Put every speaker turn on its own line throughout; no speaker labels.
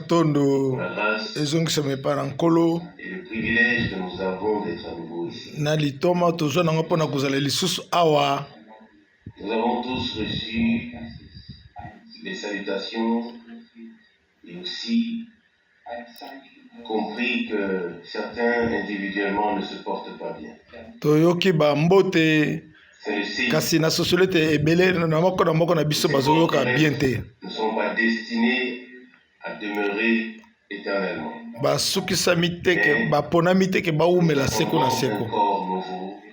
Matondo ezongisama epai na Nkolo na litoma tozwa nango mpo na kozala lisusu awa.
Nous avons tous reçu les salutations et aussi compris que certains individuellement ne se portent pas bien.
Toyoki ba mbote kasi na sosoli ete ebele na moko na moko na biso bazoyoka bien te.
Ne sont pas destinés à demeurer éternellement.
Basukisami te ke baponami te ke bawumela seko na seko.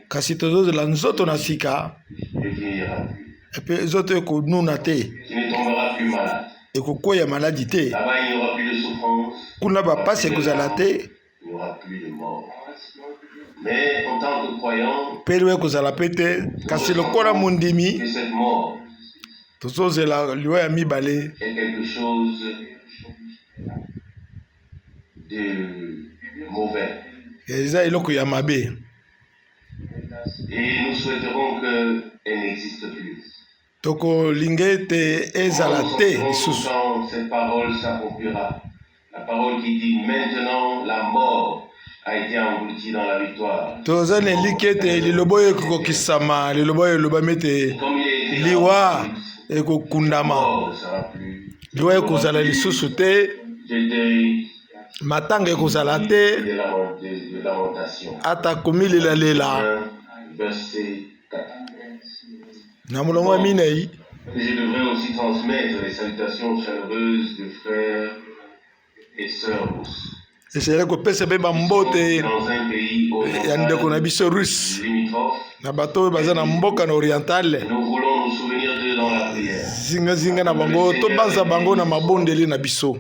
Kasi tozozela nzoto na sika epe nzoto ekonuna te. Ekokweya maladi te. Kuna bapasi ekozala te. Mpe liwa ekozala mpe te. Kasi lokola mondimi, tozozela liwa ya mibale. Eza eloko ya mabe.
Et nous souhaiterons qu'elle n'existe plus.
Tokolinga ete ezala te lisusu. Toza na elikya ete liloba oyo ekokokisama, liloba oyo elobami ete liwa ekokundama, liwa ekozala lisusu te, matanga ekozala te, ata komilelalela. Na molongo ya minei.
Je devrais aussi transmettre les salutations chaleureuses de frères et sœurs russes.
Esengeli kopesa mpe bambote ya ndeko na biso russe na bato oyo baza na mboka na orientale zingazinga na bango, tobanza bango na mabondeli na biso.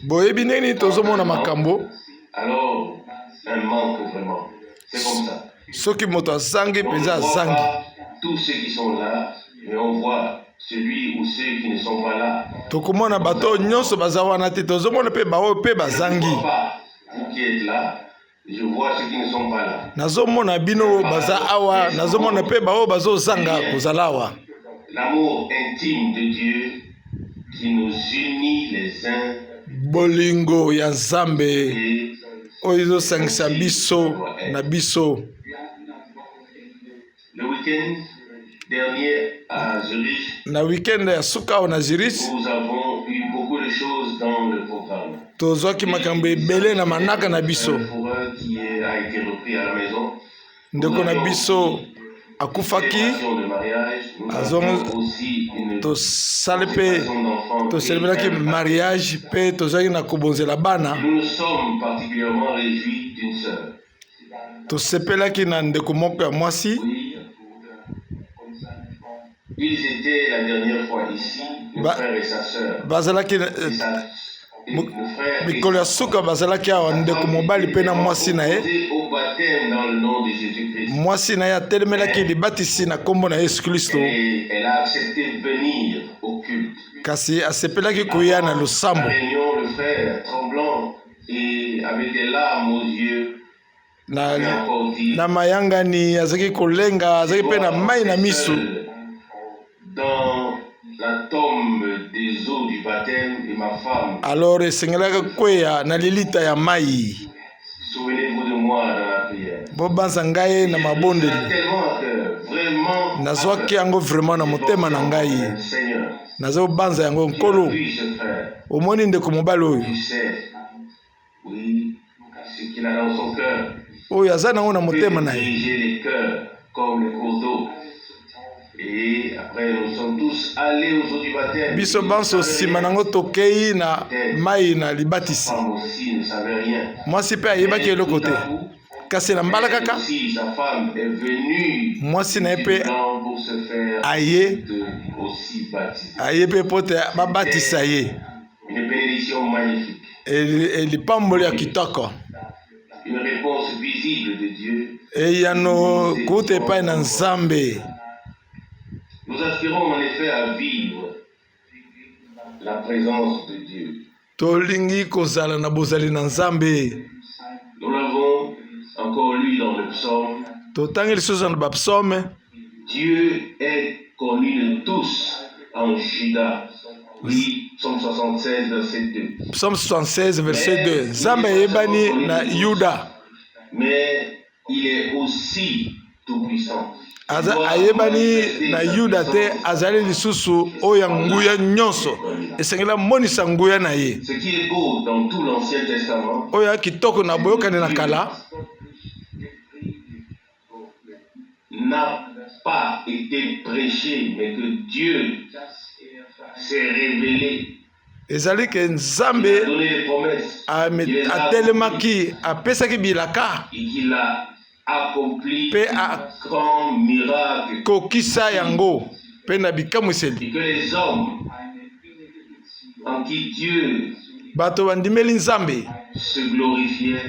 Boyebi ndenge nini tozomona makambo. Soki moto azangi mpenza azangi. Tokomona bato oyo nyonso baza wana te, tozomona mpe baoyo mpe bazangi. Nazomona bino baza awa, nazomona mpe baoyo bazozanga kozala awa. Bolingo ya Nzambe oyo ezosangisa biso na biso.
Le week-end dernier à Zurich,
na week-end ya suka awa na Zurich,
nous avons eu beaucoup de choses dans le programme.
Tozwaki makambo ebele na manaka na biso.
Qui a été repris à la maison.
Ndeko na biso akufaki, tosali mpe toselemelaki mariage mpe tozalaki na kobonzela bana.
Nous nous sommes particulièrement réjouis d'une sœur.
Tosepelaki na ndeko moko ya mwasi. Bazalaki mikolo ya suka, bazalaki awa, ndeko mobali mpe na mwasi na ye. Mwasi na ye atelemelaki libatisi na nkombo na Yesu Klisto, kasi asepelaki koya na losambo. Na, na mayangani azalaki kolenga, azalaki mpe na mai na miso. Alors esengelaki kweya na lilita ya mai. Bobanza ngai na mabondeli. Nazwaki yango vraiment na motema na ngai. Nazobanza yango, Nkolo. Omoni ndeko mobali oyo oyo aza nango na motema na ye. Biso banso nsima nango tokei na mai na libatisi. Mwasi mpe ayebaki eloko te, kasi na mbala kaka mwasi na ye mpe aye aye mpe mpo te babatisa ye. Lipamboli ya kitoko, eyano kouta epai na Nzambe. Tolingi kozala na bozali na Nzambe. Totangi lisusu na bapsaume.
Dieu est connu de tous en Juda. Oui, Psaume 76, verset 2.
Psaume 76 verset 2. Nzambe ayebani na Yuda.
Mais il est aussi tout-puissant.
Aza ayebani na Yuda te, azali lisusu oyo ya nguya nyonso. Esengeli amonisa nguya na ye.
Ce qui est beau dans tout l'Ancien Testament,
Oyo ya kitoko na boyokani na kala
n'a pas été prêché, mais que Dieu s'est révélé.
Ezali ke
Il a
Nzambe
donné des promesses. Il les a
atelemaki, apesaki bilaka
et qu'il a accompli
mpe
de grands miracles.
akokisa yango mpe na bikamwiseli.
Et que les hommes en qui Dieu
Bato bandimeli Nzambe
se glorifiait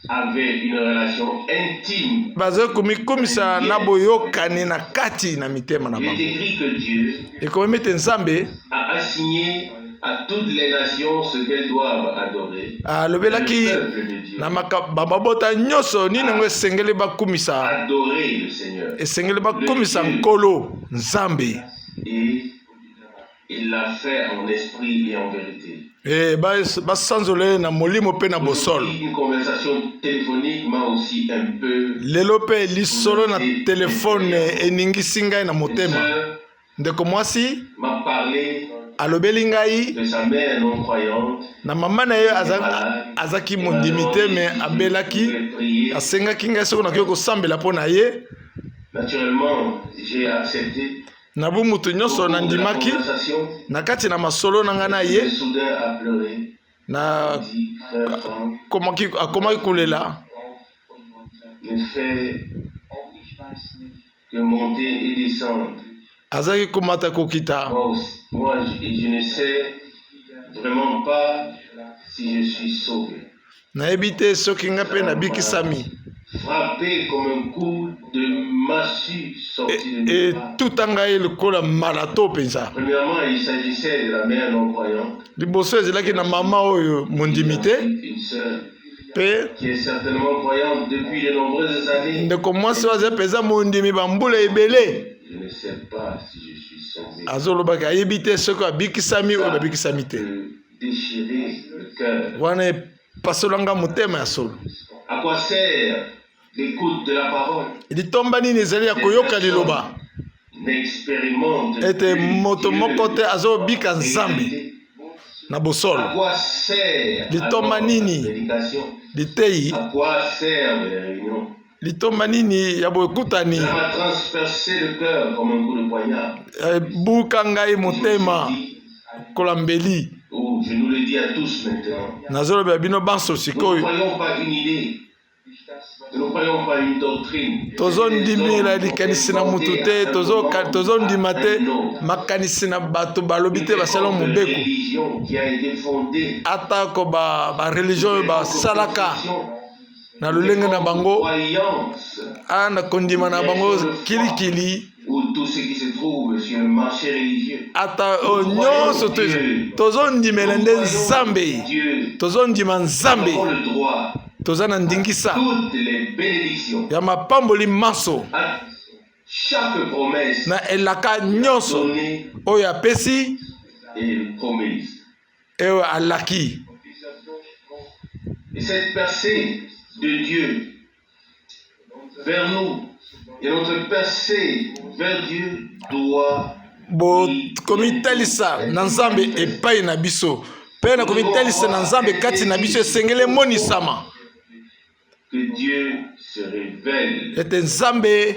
avaient une relation intime.
Bazali komikumisa na boyokani na kati na mitema na
Il est
bango.
écrit que Dieu
Ekomami ete Nzambe
a assigné à toutes les nations ce qu'elles doivent adorer.
Alobelaki
Le peuple de Dieu
na mabota nyonso nini yango esengeli bakumisa.
Adorer le Seigneur.
Esengeli bakumisa Nkolo Nzambe.
Et il l'a fait en esprit et en vérité.
Eh, basanzola ye na molimo mpe na bosolo.
Aujourd'hui, une conversation téléphonique m'a aussi un peu
Lelo mpe lisolo na telefone eningisi ngai na
Une
motema.
sœur
Ndeko mwasi
m'a parlé
alobeli ngai
de sa mère non croyante.
Na mama na ye azaki mondimi te, me abelaki. Asengaki ngai soki nakoki kosambela mpo na ye.
Naturellement, j'ai accepté.
Na bumutu nyonso
Au cours de la
nandimaki.
conversation,
Na kati na masolo na ngai na ye,
soudain a pleuré.
na
Dit, frère Franck,
akomaki kolela.
ne fait que monter et descendre.
Azalaki komata kokita.
Moi, aussi, moi je ne sais vraiment pas si je suis sauvé.
Nayebi te soki ngai mpe nabikisami.
Frappé comme un coup de massue sorti de nulle part.
Etuta ngai lokola malato mpenza.
Premièrement, il s'agissait de la mère non-croyante.
Liboso ezalaki na mama oyo mondimi te.
Une sœur
Mpe
qui est certainement croyante depuis de nombreuses années.
ndeko mwasi oyo aza mpenza mondimi bambula ebele.
Je ne sais pas si je suis sauvé.
Azolobaki ayebi te soki abikisami oyo babikisami te.
De déchirer le cœur.
Wana epasolanga motema ya solo.
À quoi sert l'écoute de la parole?
Litomba nini ezali ya koyoka liloba
N'expérimente
ete
plus
moto
Dieu
moko te azobika
en
Nzambe
réalité.
na
À
bosolo?
quoi sert
Litomba
alors la
nini?
prédication?
Litei.
À quoi servent les réunions?
Litomba nini ya boyekutani?
Ça m'a transpercé le cœur comme un coup de poignard.
Ebuka ngai
Je me
motema
suis dit,
kola mbeli.
ou je nous le dis à tous maintenant,
Nazolobela bino banso
nous ne
sikoyo.
croyons pas une idée, nous ne croyons pas une doctrine.
Tozondimela likanisi na motu te, tozondima te makanisi na bato balobi te basala mobeko.
religion qui a été fondée
Atako bareligion oyo basalaka na lolenge na bango,
croyance
a na kondima na bango kilikili,
ou tout ce qui se trouve sur le marché religieux.
Ata oyo nyonso tozondimela nde Nzambe.
Dieu,
Tozondima Nzambe.
nous avons le droit
Toza na ndingisa
toutes les bénédictions,
ya mapamboli manso,
à chaque promesse
na elaka nyonso
donnée
oyo apesi
et promise.
oyo alaki.
Et cette percée de Dieu vers nous et notre percée vers Dieu doit
Komitalisa na Nzambe epai na biso mpe na komitalisa na Nzambe kati na biso esengeli emonisama
que Dieu se révèle.
Ete Nzambe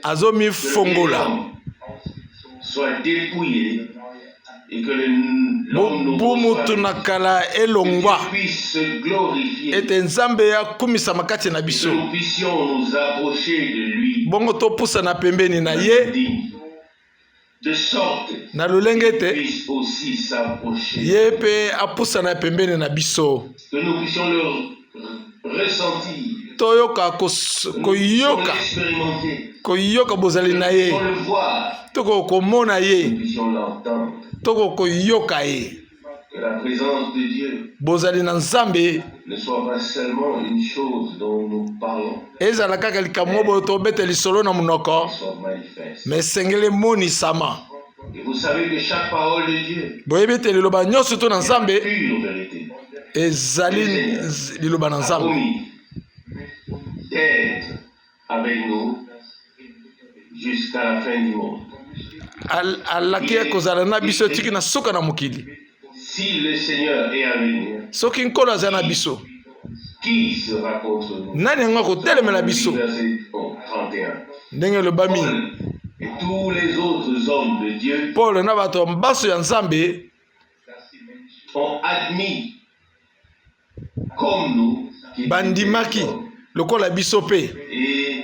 azomifongola.
Que l'homme soit dépouillé et que l'homme nouveau
Bumutu na kala elongwa
que Dieu puisse se glorifier
ete Nzambe akumisama kati na
et que
biso
nous puissions nous approcher de lui
bongo topusana pembeni na ye
digne, de sorte
na lolenge ete
qu'il puisse aussi s'approcher,
ye mpe apusana pembeni na biso,
que nous puissions le ressentir,
toyoka
que nous puissions
koyoka
l'expérimenter,
koyoka bozali
que nous
na ye,
puissions le voir,
toko komona
que
ye,
nous puissions l'entendre,
toko koyoka ye.
Que la présence de Dieu
Bozali na Nzambe
ne soit pas seulement une chose dont nous parlons,
ezala kaka likambo boye tobeta lisolo na monoko,
mais soit manifeste.
me esengeli emonisama.
Et vous Vous savez que chaque parole de Dieu
Boyebi ete liloba nyonso to na Nzambe
pure vérité.
Ezali liloba na
A
Nzambe.
promis d'être avec nous jusqu'à la fin du monde.
Alaki ye kozala na biso etiki na suka na mokili.
Si le Seigneur est avec nous,
Soki Nkolo aza na biso,
qui sera contre nous?
Nani yango akotelemela biso?
Verset 31.
Ndenge elobami.
Paul et tous les autres hommes de Dieu
Paul na bato baso ya Nzambe
ont admis, comme nous, qu'ils étaient
bandimaki
des hommes.
lokola biso mpe.
Et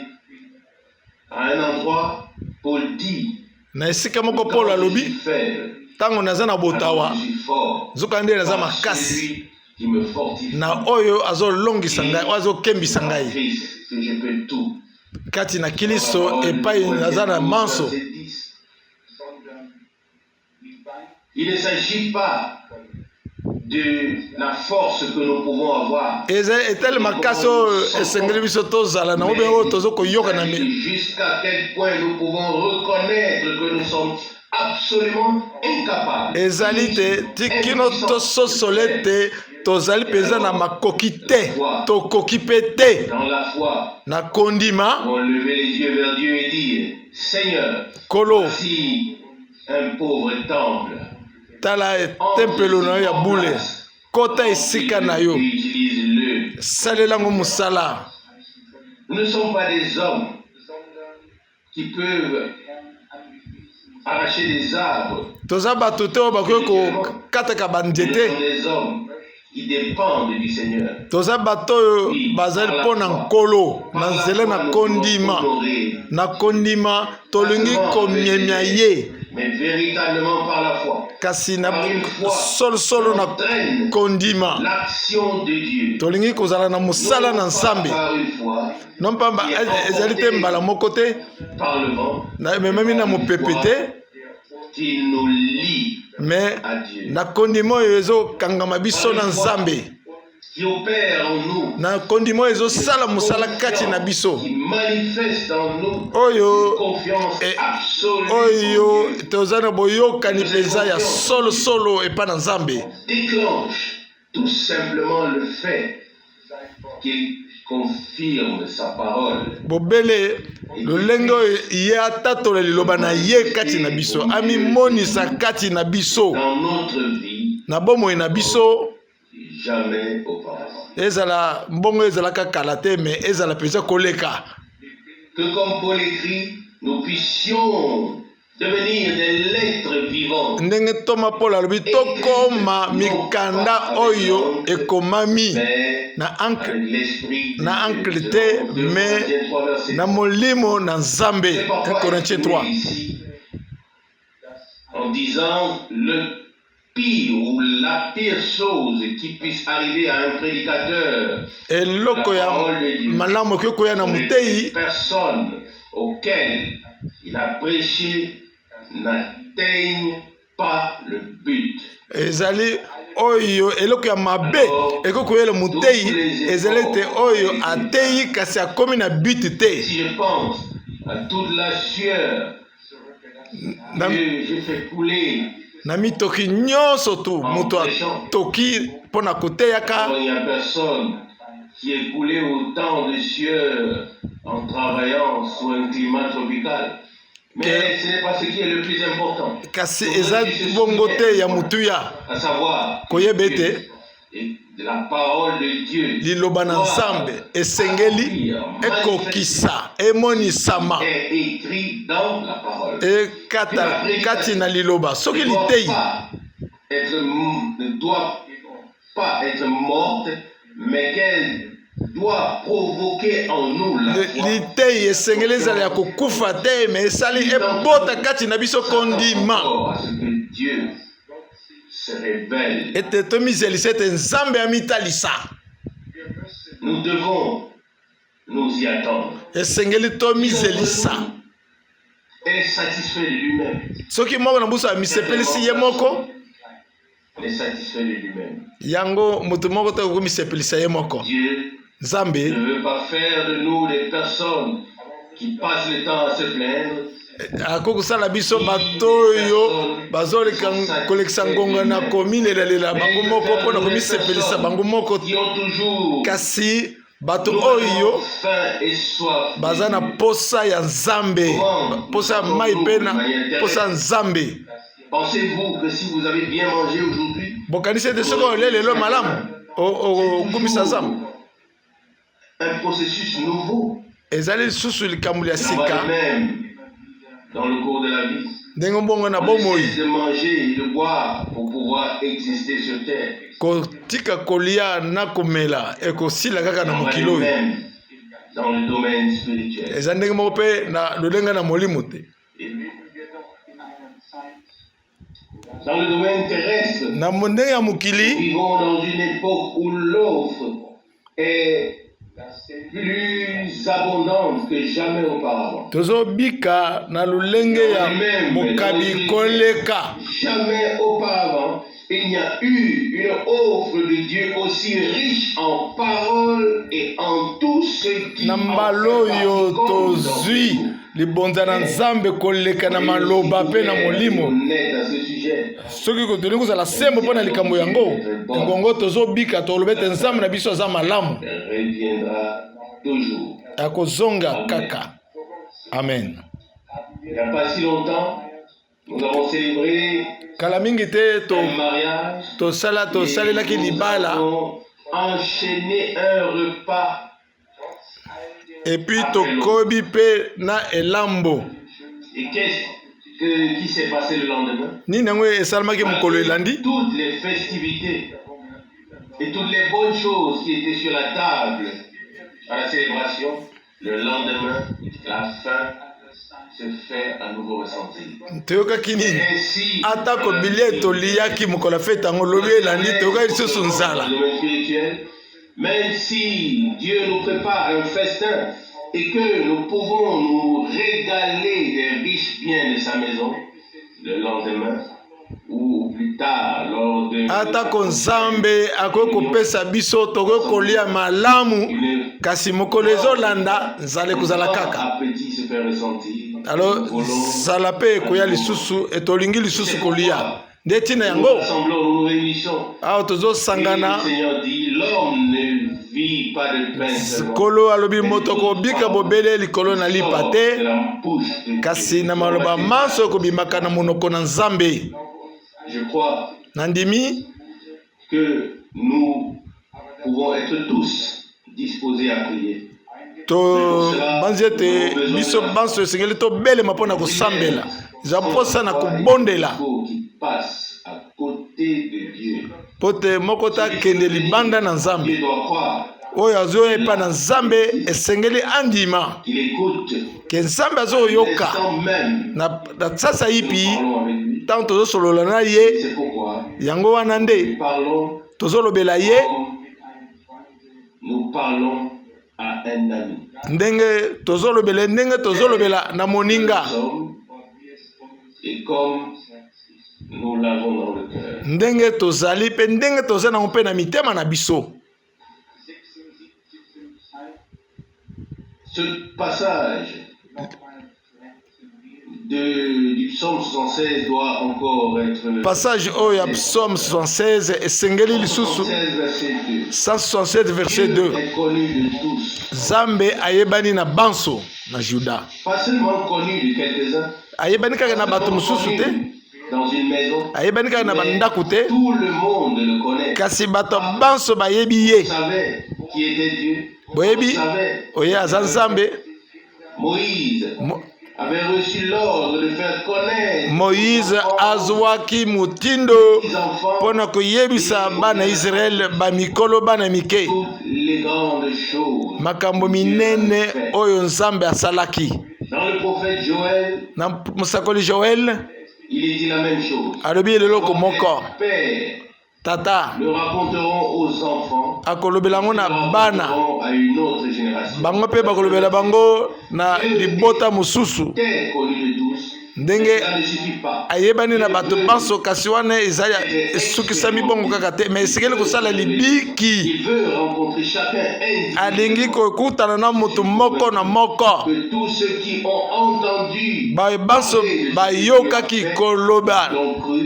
à un endroit, Paul dit,
Na esika moko Paul
quand je
alobi,
suis faible,
ntango naza na
alors
botawa,
je suis fort.
nzoka nde naza
Par
makasi
celui qui me fortifie.
na oyo azolongisa ngai, oyo azokembisa
Par
ngai.
Christ, que je peux tout.
Kati na Kristo epai naza na manso.
Verset 10. Il ne s'agit pas de la force que nous pouvons avoir.
Eza etali makasi oyo esengeli biso tozala na obe oyo toza koyoka na
Mais jusqu'à quel point nous pouvons reconnaître que nous sommes absolument incapables.
Ezali te ti kino tososola ete tozali mpenza na makoki te, tokoki mpe te.
Dans la foi,
Na kondima,
on lever les yeux vers Dieu et dire, Seigneur,
Nkolo,
voici un pauvre temple.
Tala tempelo na yo ya bule, kota esika na yo,
Et utilise-le.
salelango mosala.
Nous ne sommes pas des hommes qui peuvent arracher des arbres.
Toza bato te oyo bakoki kokataka
Nous
banzete.
sommes des hommes qui dépendent du Seigneur.
Toza bato oyo bazali mpo na Nkolo na nzela na kondima. Na kondima tolingi komemia ye.
Mais véritablement par la foi.
Kasi na solosolo na kondima
L'action de Dieu.
tolingi kozala na mosala na Nzambe.
Par une foi,
No mpamba ezali te mbala moko te
par le vent,
ememami na mopepe te,
qui nous lie
mais
à Dieu,
na kondima oyo ezokangama biso na Nzambe,
qui opère en nous,
na kondima oyo ezosala mosala kati na biso,
qui manifeste en nous
oyo
une confiance absolue
oyo
en Dieu,
toza na boyokani mpenza ya solosolo epai na Nzambe,
déclenche tout simplement le fait qu'il confirme sa parole.
Bobele lolenge oyo ye atatola liloba na ye kati na biso, amimonisa kati na biso
Dans notre vie,
na bomoi na biso
jamais auparavant.
Ezala mbongo ezalaka kala te, mais ezala mpenza koleka.
Que comme Paul écrit, nous puissions devenir des lettres vivantes,
Ndenge ntoma Paul alobi, tokoma mikanda oyo ekomami
mais
na encre
avec l'esprit de
na
Dieu.
encre te,
Selon 2
mais
Corinthiens 3, verset
na molimo na Nzambe.
C'est
1
parfois
Corinthiens 3.
écrit ici, en disant le pire ou la pire chose qui puisse arriver à un prédicateur,
Eloko ya malamu ekoki koya na motei,
les personnes auxquelles il a prêché n'atteignent pas le but.
Ezali oyo eloko ya mabe ekoki koyela motei ezali ete oyo ateyi kasi akomi na but te.
Si je pense à toute la sueur
Na,
que j'ai fait couler,
na mitoki nyonso tu moto atoki mpo na koteyaka,
il n'y a personne qui ait coulé autant de sueur en travaillant sous un climat tropical. Mais ce n'est pas ce qui est le plus important.
Kasi eza bongo te ya motuya
À savoir,
koyeba ete
et de la parole de Dieu
liloba na Nzambe esengeli ekokisa emonisama
est écrit dans la parole.
Ekata kati na liloba. Soki litei
Ne doit pas être morte, mais qu'elle doit provoquer en nous la foi.
Litei esengeli ezala ya kokufa te, mais esali ebota kati na biso kondima,
Encore à ce que Dieu se révèle.
Ete tomizelisa ete Nzambe amitalisa.
Nous devons nous y attendre.
Esengeli tomizelisa.
Est satisfait de lui-même.
Soki moko na biso amisepelisi ye moko,
Est satisfait de lui-même.
Yango moto moko te komisepelisa ye moko.
Dieu
Nzambe
ne veut pas faire de nous des personnes qui passent le temps à se plaindre.
Akoki kosala biso bato oyo bazoleka kolekisa ngonga na komilelalela bango moko mpo na komisepelisa bango moko, kasi bato oyo baza na posa ya Nzambe, posa ya mai mpe na posa ya Nzambe. Bokanisi ete soki olie lelo malamu okumisa Nzambe? Ezali lisusu likambo lya sika ndenge mbongo na bomoi kotika kolia na komela ekosila kaka na mokili oyo. Eza ndenge moko mpe na lolenge na molimo te. Na ndenge ya mokili, tozobika na lolenge ya mokabi koleka.
Jamais auparavant, il n'y a eu une offre de Dieu aussi riche en paroles et en tout ce qui
Na mbala oyo tozwi libonza na Nzambe koleka na maloba mpe na molimo. Soki tolingi kozala sembo mpo na likambo yango, ngongo tozobika, toloba ete Nzambe na biso aza malamu, akozonga kaka. Amen. Kala mingi te tosala tosalelaki libala, et puis tokobi mpe na elambo. Nini yango esalamaki mokolo elandi?
Et toutes les bonnes choses qui étaient sur la table à la célébration, le lendemain, la faim se fait à nouveau ressentir.
Toyokaki nini? Atako bilia toliyaki mokolo ya fete yango, lobi elandi toyokaki lisusu nzala.
Même si Dieu nous prépare un festin et que nous pouvons nous régaler des riches biens de sa maison, le lendemain ou plus tard, lors de
Atako Nzambe akoki kopesa biso, tokoki kolia malamu, kasi mokolo ezolanda nzala ekozala kaka.
Appétit se fait ressentir.
Alors nzala mpe ekoya lisusu, etolingi lisusu kolia. Nde ntina yango awa tozosangana. Nkolo alobi moto kobika bobele likolo na lipa te, kasi na maloba manso ekobimaka na monoko na Nzambe. Nandimi
que nous pouvons être tous disposés à prier.
Tobanzi ete biso banso esengeli tobelema mpo na kosambela. Eza mposa na kobondela mpo te moko te akende libanda na Nzambe. Oyo azoya epai na Nzambe esengeli andima ke Nzambe azoyoka na sasa ipi ntango tozosolola na ye. Yango wana nde tozolobela ye ndenge tozolobela, ndenge tozolobela na moninga, ndenge tozali mpe ndenge toza nango mpe na mitema na biso.
Ce passage du psaume 76 doit encore être.
Passage oyo ya psaume 76 esengeli lisusu. 167 verset 2. Nzambe ayebani na banso na Juda. Ayebani kaka na bato mosusu te, ayebani kaka na bandako te, kasi bato banso bayebi ye. Boyebi oye aza Nzambe. Moïse azwaki motindo mpo na koyebisa bana Israele, bamikolo, bana mike, makambo minene oyo Nzambe asalaki. Na mosakoli Joel alobi eloko moko: tata akolobela yango na bana bango mpe bakolobela bango na libota mosusu. Ndenge ayebani na bato banso, kasi wana eza esukisami bongo kaka te, me esengeli kosala libiki. Alingi kokutana na moto moko na moko. Baye banso bayokaki koloba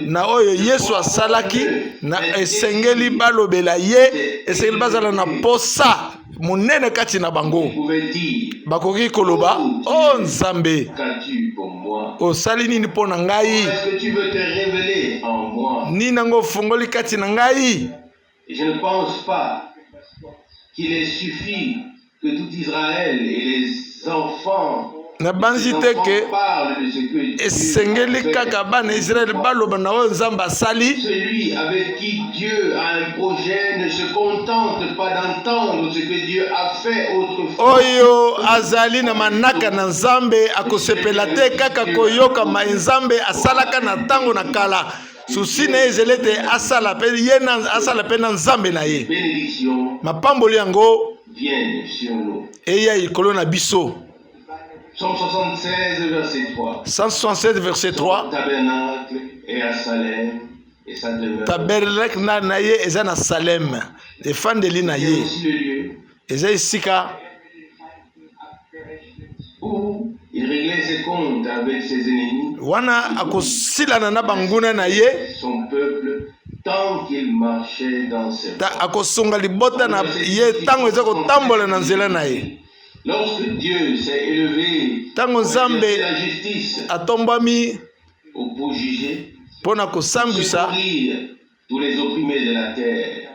na oyo Yesu asalaki, na esengeli balobela ye, esengeli bazala na posa monene kati na bango. Bakoki koloba: o oh, Nzambe, osali nini mpo na ngai? Nini yango ofungoli kati na ngai?
Je ne pense pas qu'il ait suffi que tout Israël et les enfants
Nabanzi te ke esengeli kaka bana Israele baloba na oyo Nzambe asali.
Celui avec qui Dieu a un projet ne se contente pas d'entendre ce que Dieu a fait autrefois.
Oyo azali na manaka na Nzambe akosepela te kaka koyoka maye Nzambe asalaka na ntango na kala. Susi na ye ezali ete asala mpe ye na asala mpe na Nzambe na ye. Mapamboli yango eya likolo na biso.
Psaume 76, verset 3.
167 verset 3.
Tabernacle est à Salem et sa demeure.
Tabernacle na, na ye eza na Salem, efandeli na ye eza esika
où il réglait ses comptes avec ses ennemis.
Wana akosilana na banguna na ye.
Son peuple tant qu'il marchait dans ses
voies. Akosunga libota na ye ntango eza kotambola na nzela na ye.
Lorsque Dieu s'est élevé
Ntango Nzambe
la justice,
atombwami
ou pour juger,
mpo na kosambwisa,
secourir tous les opprimés de la terre.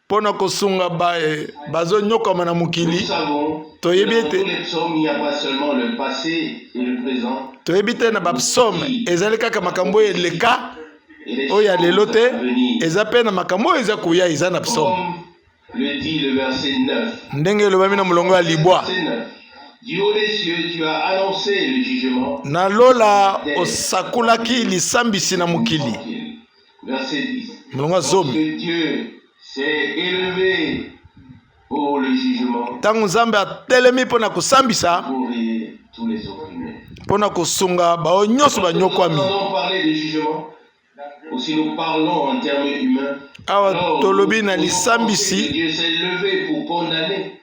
Mpo na kosunga baye bazonyokama na
Nous
mokili.
savons que
Toyebi
dans
ete
tous les psaumes, il n'y a pas seulement le passé et le présent,
toyebi te na bapsaume ezali kaka makambo oyo eleka
et les
oyo ya lelo
choses
te,
à venir.
eza mpe na makambo oyo eza koya, eza na psaume.
Comme le dit le verset 9.
Ndenge elobami na molongo ya libwa.
Verset 9. Du haut des cieux, tu as annoncé le jugement.
Na lola osakolaki lisambisi na mokili.
Tranquille. Verset 10.
Molongo ya zomi.
Lorsque Dieu s'est élevé pour le jugement,
Ntango Nzambe atelemi mpo na kosambisa,
courir tous les opprimés.
Mpo na kosunga baoyo nyonso banyokwami.
Nous entendons parler de jugement, ou si nous parlons en termes humains,
Awa
alors
tolobi
nous
na
pouvons penser
lisambisi.
que Dieu s'est levé pour condamner,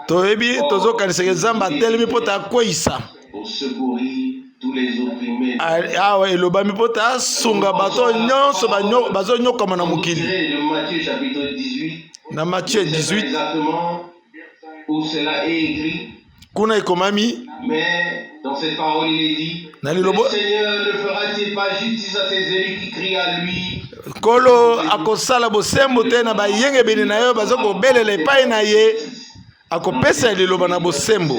Toyebi, tozokanisaka Nzambe atelemi mpo te akweyisa.
pour secourir tous les opprimés.
Awa elobami mpo te asunga bato nyonso bazonyokama na mokili.
Tiré de Matthieu chapitre 18,
Na Matthieu
je ne sais pas
18,
exactement où cela est écrit,
kuna ekomami.
Mais dans cette parole il est dit:
Na lilobo-
Le Seigneur ne fera-t-il pas justice à ses élus qui crient à lui?
Nkolo akosala bosembo te na bayengebene na ye baza kobelela epai na ye? Akopesa liloba na bosembo.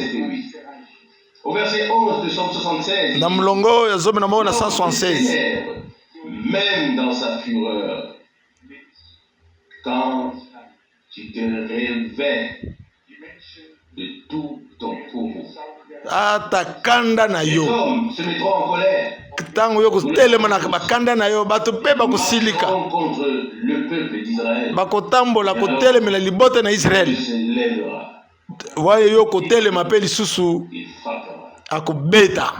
Au verset 11 de Psaume 76,
Na molongo ya 11 na 176,
même dans sa fureur, quand tu te réveilles de tout ton courroux.
Ata kanda na
Les
yo,
hommes se mettront en colère.
Ntango yo kotelema na bakanda na yo, bato mpe bakosilika.
Marcheront contre le peuple d'Israël.
Bakotambola kotelemela libota na Israele.
Il se lèvera,
Waye yo kotelema mpe lisusu
il frappera.
akobeta.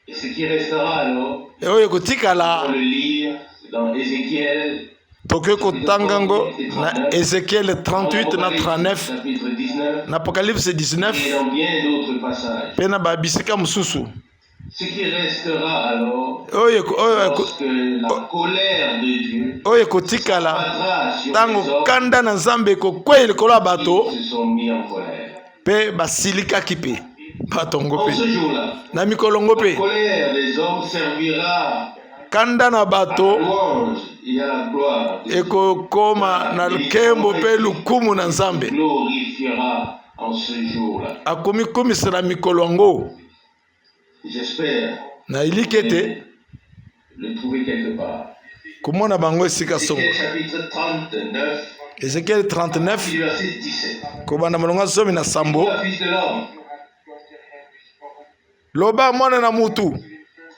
Et ce qui restera alors,
Oyo ekotikala,
on le lire dans Ézéchiel,
tokoki kotanga yango na Ezekiel 38 na 39,
chapitre 19,
na Apocalypse
et
19,
dans bien d'autres passages.
mpe na babisika mosusu.
Ce qui restera alors,
Oyo
lorsque la colère de Dieu
oyo ekotikala
battra sur les
ntango
hommes
kanda na Nzambe ekokweya likolo ya bato
qui se sont mis en colère.
Mpe basilikaki mpe bato yango
En
mpe
ce jour-là,
na mikolo yango
la
mpe,
colère des hommes servira
kanda na
à la
bato
louange et à la gloire de Dieu.
ekokoma na nkembo mpe lukumu na Nzambe.
Glorifiera en ce jour-là.
Akomikumisa na mikolo yango.
J'espère
Na eliki ete
le trouver quelque part.
Komona bango esika songo.
Ézéchiel chapitre 39,
Ezekiel 39,
du verset 17.
Kobanda molongo ya 17.
Toi, fils de l'homme,
Loba, mwana na mutu,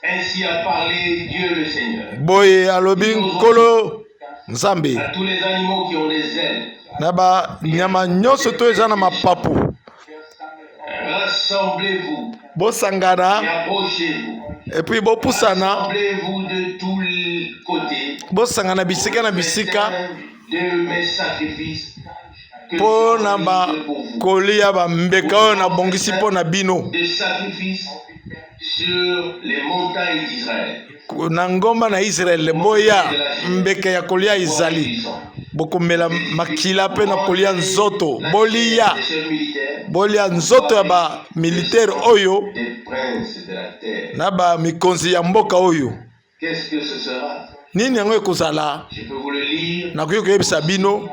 ainsi a parlé Dieu le Seigneur.
Boye alobi Nkolo Nzambe.
À tous les animaux qui ont des ailes,
Na banyama nyonso to eza na mapapu,
Rassemblez-vous
Bosangana
et approchez-vous.
et puis bopusana.
Rassemblez-vous de tous les côtés.
Bosangana bisika na bisika
Festin de mes sacrifices que
mpo na
j'organise pour vous.
bakolia bambeka oyo nabongisi mpo na bino
Des sacrifices sur les montagnes d'Israël.
Na ngomba na Israele. Boya, mbeka ya kolia ezali, bokomela makila mpe na kolia nzoto. Bolia,
Des chefs militaires,
bolia nzoto ya bamilitaire oyo
des princes de la terre.
na bamikonzi ya mboka oyo.
Qu'est-ce que ce sera?
Nini yango ekozala?
Je peux vous le lire
Nakoki koyebisa bino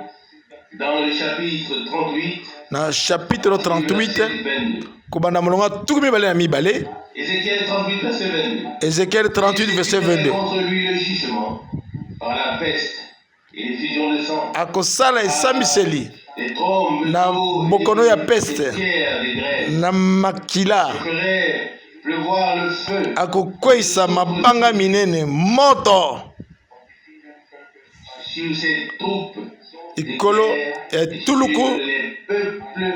dans le chapitre 38,
na chapitre 38,
verset 22.
kobanda molongo ya 22.
Ézéchiel 38, verset 22.
Ezekiel 38 verset 22.
Contre lui le jugement par la peste et l'effusion de sang,
Akosala esambiseli
les trombes
na
d'eau et
bokono ya peste
les pierres des grêles.
na makila.
Je ferai pleuvoir le feu
Akokweyisa mabanga minene, moto
sur ces troupes de
likolo
guerre
ya
et
etuluku
sur les peuples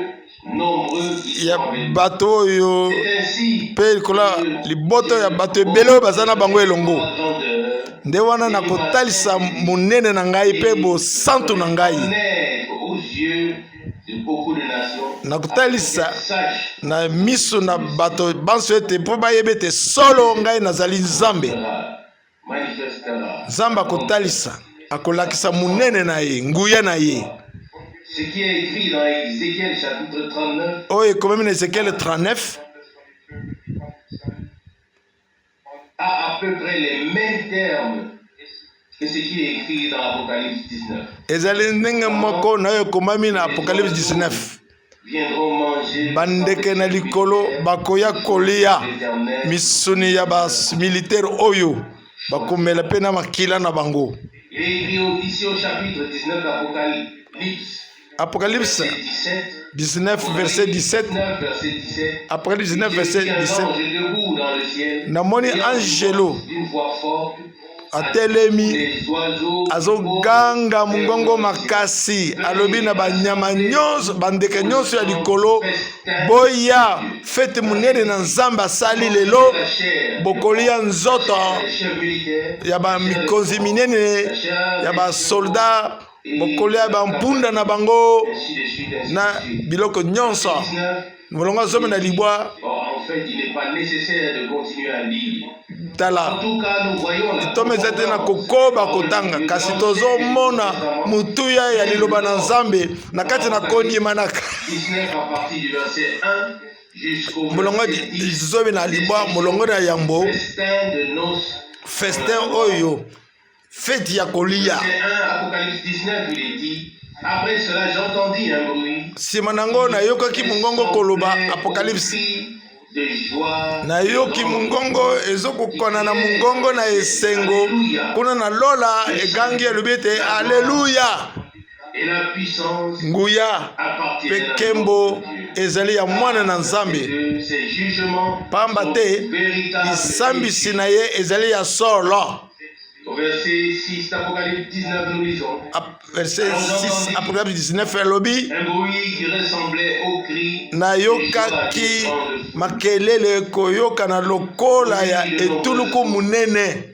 nombreux qui
ya
sont avec lui.
bato oyo
C'est ainsi
mpe likolo ya
que
liboto ya bato ebele oyo baza na bango elongo.
ma grandeur
Nde wana nakotalisa monene na ngai mpe bosantu na ngai.
connaître aux yeux de beaucoup de nations,
Nakotalisa
afin qu'elles sachent
na miso na bato banso ete mpo bayeba ete solo ngai nazali Nzambe.
sera, manifestera
Nzambe akotalisa, akolakisa monene na ye, nguya na ye.
Ce qui est écrit dans Ézéchiel chapitre 39
Oyo ekomami na Ezekiel 39
a à peu près les mêmes termes que ce qui est écrit dans Apocalypse 19.
Ezali ndenge moko na oyo ekomami na Apocalypse 19.
Viendront manger
Bandeke na likolo bakoya kolia
l'Éternel.
misuni ya bamilitaire oyo, bakomela mpe na makila na bango.
Il est écrit ici au chapitre 19 d'Apocalypse,
Apocalypse
verset 17.
19 verset 17.
19, verset 17.
Apocalypse 19
J'ai
verset
vu un
17.
ange debout dans le ciel,
Namoni
ayant
angelo
d'une voix forte,
atelemi,
les oiseaux
azoganga mongongo makasi, alobi na banyama nyonso, bandeke nyonso ya likolo: boya fete monene na Nzambe asali lelo, bokolia nzoto ya bamikonzi minene, ya basoldat, bokolia bampunda na bango na biloko nyonso. Molongo 19.
Bon, en fait, il n'est pas nécessaire de continuer à lire.
Tala,
En tout cas, nous voyons la
tome eza te na kokoba kotanga, kasi tozomona motuya ya liloba na Nzambe na kati na kondimanaka.
19 à partir du verset 1 jusqu'au
Molongo
verset 10.
19, molongo na yambo.
Festin de noces.
Festin oyo, feti ya kolia.
Verset 1, Apocalypse 19, il est dit: Après cela, j'entendis un bruit.
Nsima nango nayokaki mongongo koloba, Apocalypse.
De joie.
Nayoki mongongo ezokokana na mongongo na esengo kuna na lola, egangi, elobi ete: aleluya!
Et la puissance
Nguya
appartient
mpe
à notre
nkembo
Dieu.
ezali ya mwana na Nzambe,
Ses jugements
pamba
sont
te
véritables.
lisambisi na ye ezali ya solo.
Au verset 6 d'Apocalypse 19, nous lisons:
Verset 6, Apocalypse 19 elobi:
Un bruit qui ressemblait au cri de joie
Nayokaki
d'une grande foule
makelele koyokana lokola ya etuluku monene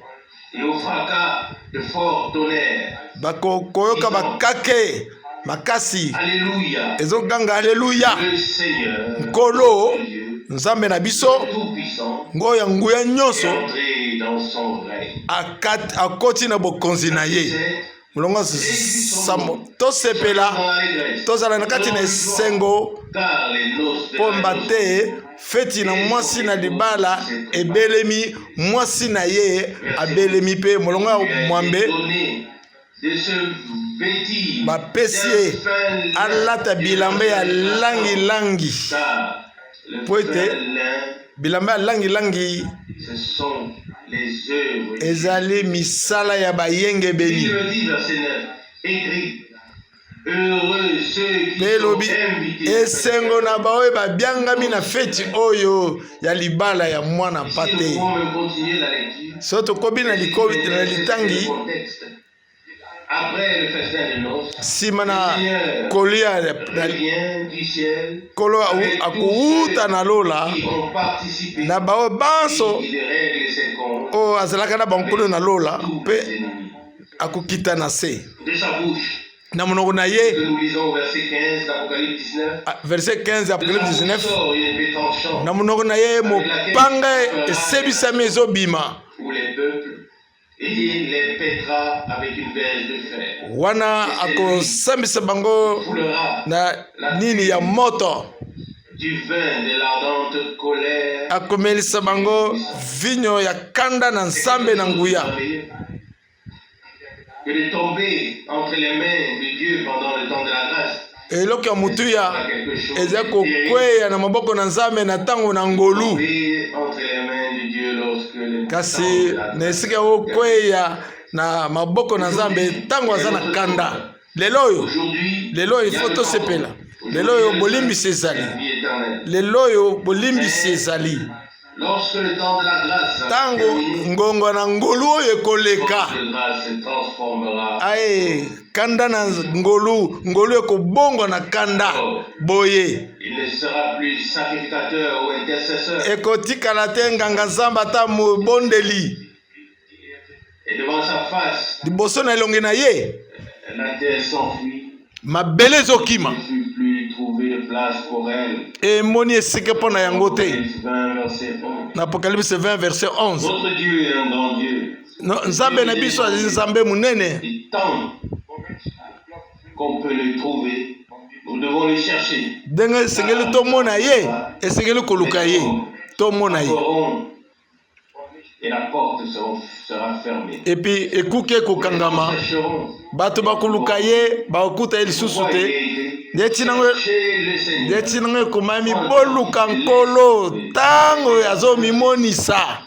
et au fracas de forts tonnerres.
Bakoyoka bakake makasi
Alléluia!
ezoganga aleluya!
Le Seigneur,
Nkolo
Dieu,
Nzambe na biso,
Tout-Puissant,
ngoyo ya nguya
est
nyonso,
entré dans son règne.
akoti na bokonzi na ye. Molongo 7: tosepela, tozala na kati na esengo,
Car les noces de
mpomba
l'agneau
te feti na mwasi na libala ebelemi, mwasi na ye abelemi. Mpe molongo ya
lui a été
8:
donné de se vêtir
bapesi ye
d'un fin lin
alata bilamba ya langilangi,
car le
po ete
fin lin,
bilamba ya langilangi
ce sont les œuvres.
ezali misala ya bayengebeni.
Il me dit, verset 9, écrit: Heureux ceux qui
Mpe elobi:
sont invités.
esengo na baoyo babiangami na feti oyo ya libala ya mwana
Si nous
mpate.
pouvons même continuer la lecture,
So tokobi na litangi.
le contexte.
Nsima na kolia na Nkolo akowuta na lola na baoyo banso oyo azalaka na bango na lola mpe akokita na se na monoko na ye. Verset 15 Apocalypse 19. Na monoko na ye mopanga esebisami ezobima, wana akosambisa bango na nini ya moto, akomelisa bango vinyo ya kanda na Nzambe na nguya.
Que de tomber entre les mains de Dieu pendant le temps de la grâce.
Eloko ya motuya eza kokweya na maboko na Nzambe na ntango na ngolu, kasi na esika ya kokweya na maboko na Nzambe ntango aza na kanda. Lelo oyo, lelo oyo ifo tosepela. Lelo oyo bolimbisi ezali, lelo oyo bolimbisi ezali. Ntango ngonga na ngolu oyo ekoleka, aye kanda na ngolu, ngolu ekobongwa na kanda boye. Ekotikala te nganga Nzambe ata mobondeli. Liboso na elongi na ye, mabele ezokima, emoni esika mpo na yango te. Na Apocalypse 20 verset 11. Nzambe na biso azali Nzambe monene. Ndenge esengeli tomona ye, esengeli koluka ye, tomona ye. Epi ekuke ekokangama, bato bakoluka ye, bakokuta ye lisusu te. Nde ntina yango ekomami: boluka Nkolo ntango azomimonisa.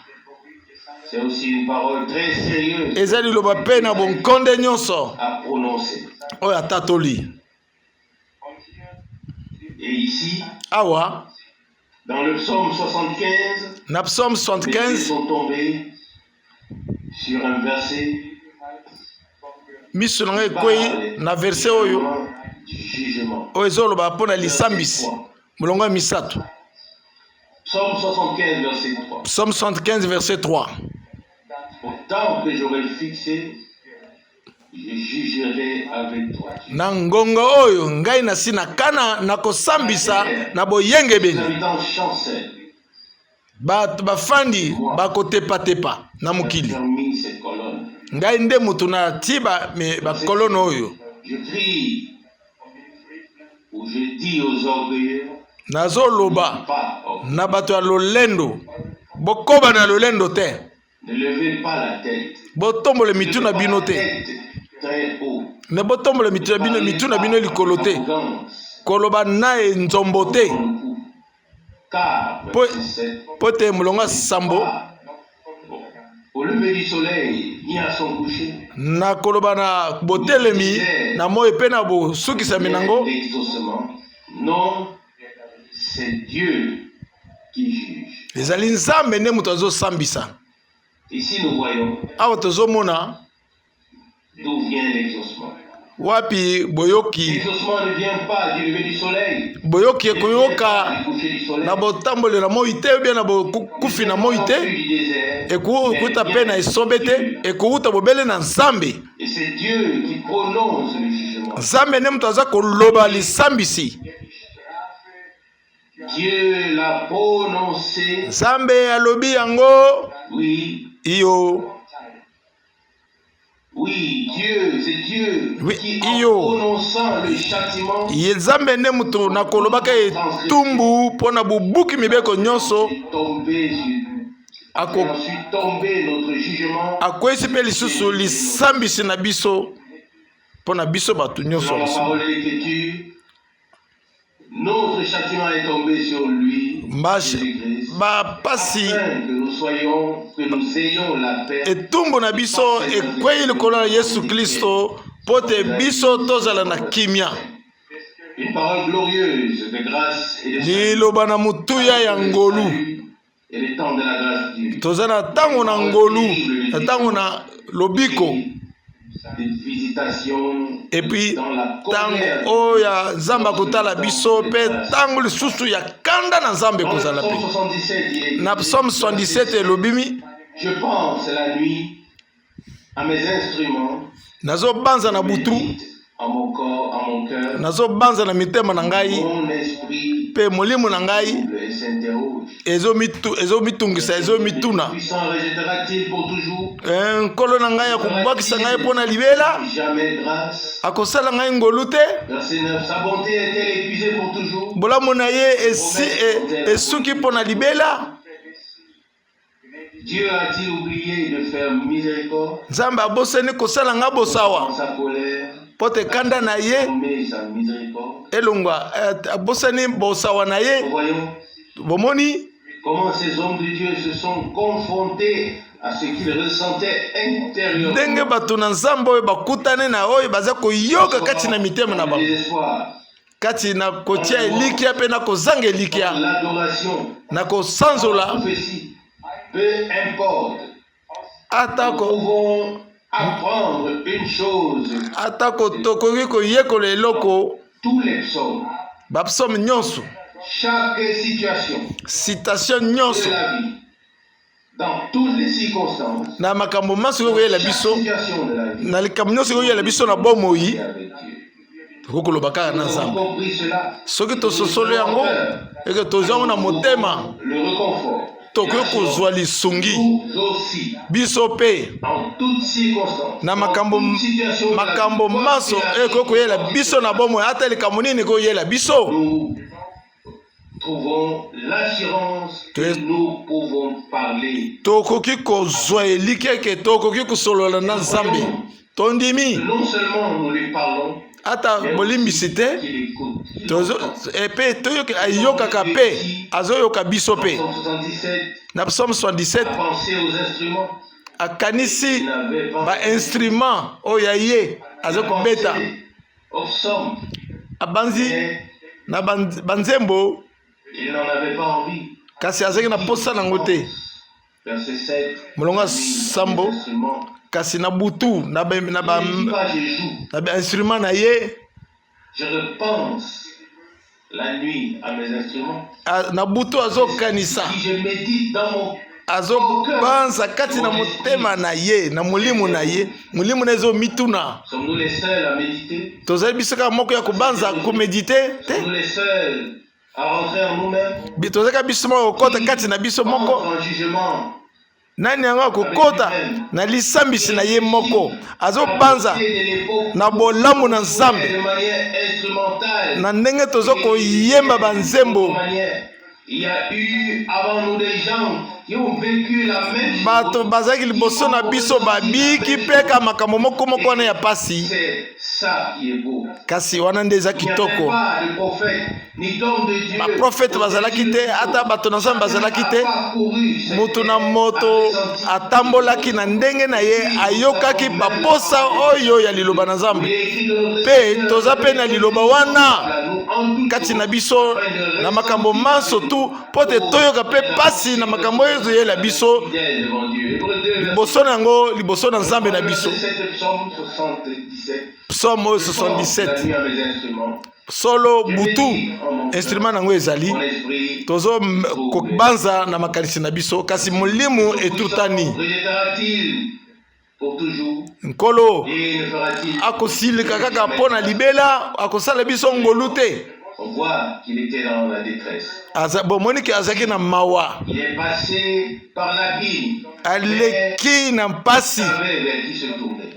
Eza liloba mpe na bonkonde nyonso oyo atatoli awa.
Dans le psaume 75,
na psaume
mes yeux
75,
sont tombés sur un verset
miso na ngai
qui
ekwei
parle
na verset oyo
justement du jugement.
Oyo ezoloba mpo na
Verset
lisambisi.
3.
Molongo ya misato.
Psaume 75, verset 3.
Psaume 75 verset 3.
Au temps que j'aurai fixé, je jugerai avec droiture.
Na ngonga oyo ngai nasi na kana, nakosambisa na
Les
boyengebeni.
habitants chancellent.
Bato bafandi bakotepatepa na mokili.
J'ai mis ces colonnes.
Ngai nde moto na ti bacolonnes oyo.
Je crie ou je dis aux orgueilleux,
Nazoloba
pas orgueilleux.
na bato ya lolendo: bokoba na lolendo te.
Ne levez pas la tête.
Botombola mitu na
Levez pas
bino
la
te.
tête très haut.
Ne botombola mitu na bino, mitu na bino likolo te. Koloba na ye nzombo te.
Car, verset 7,
Mpo te molongo ya sambo,
au lever du soleil, ni à son coucher,
na koloba na botelemi na moi mpe na bosukisami nango,
l'exaucement. Non, c'est Dieu qui juge.
Ezali Nzambe nde moto azosambisa.
Ici, nous voyons
Awa tozomona
d'où vient l'exaucement.
Wapi boyoki.
L'exaucement ne vient pas du lever du soleil.
Boyoki
Ne vient
ekoyoka
pas du coucher du soleil.
Na botambolela moi te obia na bokufi na moi te, ekouta mpe na esobe te, ekouta bobele na Nzambe.
Et c'est Dieu qui prononce le jugement.
Nzambe nde moto aza koloba lisambisi.
Dieu l'a prononcé.
Nzambe alobi yango.
Oui,
Iyo.
oui, Dieu, c'est Dieu
Oui,
qui, en
iyo.
prononçant le châtiment,
Ye Nzambe nde moto na kolobaka etumbu mpo na bobuki mibeko nyonso.
est tombé sur
Ako
et ensuite tombé notre jugement.
Akweyisi mpe lisusu lisambisi na biso mpo na biso bato nyonso.
Selon la parole de l'Écriture, notre châtiment est tombé sur lui, Jésus-Christ,
Bapasi
afin que nous soyons, que nous ayons la paix.
Etumbu na biso ekwei likolo na Yesu Kristo mpo te biso tozala na kimia.
Une parole glorieuse de grâce et de salut.
Liloba na motuya ya ngolu.
Et le temps de la grâce de Dieu.
Toza na ntango na ngolu, na ntango na lobiko. Et puis ntango oyo ya Nzambe akotala biso mpe ntango lisusu ya kanda na Nzambe ekozala mpe. Na Psaume 77 elobimi, nazobanza na butu, nazobanza na mitema na ngai mpe molimo na ngai ezomitungisa, ezomituna, eh, Nkolo na ngai akobwakisa ngai mpo na libela? Akosala ngai ngolu te? Bolamu na ye esuki mpo na libela?
Dieu a-t-il oublié de faire miséricorde?
Nzambe abosani kosala nga bosawa mpo te kanda na ye elongwa? Eh, abosani bosawa na ye? Bomoni
comment ces hommes de Dieu se sont confrontés à ce qu'ils ressentaient intérieurement.
Ndenge bato na Nzambe oyo bakutani na oyo baza koyoka kati na mitema na bango, kati na kotia elikya mpe na kozanga elikya, na kosanzola, atako tokoki koyekola eloko. Bapsaume nyonso, citation nyonso, na makambo manso ekoyela biso, na likambo nyonso ekoyela biso na bomoi, tokoki koloba kaka na Nzambe. Soki tososoli yango eke tozwa yango na motema, tokoki kozwa lisungi biso mpe na makambo manso ekoki koyela biso na bomoi, ata likambo nini ekoyela biso.
Trouvons l'assurance que nous pouvons parler.
Tokoki kozwa elikya eke tokoki kosolola na Nzambe. Tondimi
Non seulement nous lui parlons,
ata bolimbisi te mpe ayokaka mpe azoyoka biso mpe. Na Psaume 77, akanisi bainstrument oyo ya ye aza kobeta, abanzi na banzembo, kasi azalaki na posa nango te. Molongo ya 7, kasi na butu na bainstrument na ye, na butu azokanisa, azobanza kati na motema na ye, na molimo na ye, molimo na ye ezomituna. Tozali biso kaka moko ya kobanza, koméditer te? Tozali kaka biso moko kokɔta kati na biso moko? Nani yango akokɔta na lisambisi na ye moko, azobanza na bolamu na Nzambe na ndenge toza koyemba banzembo? Bato bazalaki liboso na biso babiki mpe ka makambo moko moko wana ya pasi, kasi wana nde eza kitoko. Baprofete bazalaki te, ata bato na Nzambe bazalaki te. Moto na moto atambolaki na ndenge na ye, ayokaki baposa oyo ya liloba na Nzambe. Mpe toza mpe na liloba wana kati na biso na makambo manso tu, mpo te toyoka mpe pasi na makambo oyo ezoyela biso liboso na yango, liboso na Nzambe na biso. Psaume oyo 77, solo butu instrument nango ezali, tozo kobanza na makanisi na biso, kasi molimo etutani. Nkolo akosilika kaka mpo na libela? Akosala biso ngolu te? Bomoni azalaki na mawa, aleki na mpasi,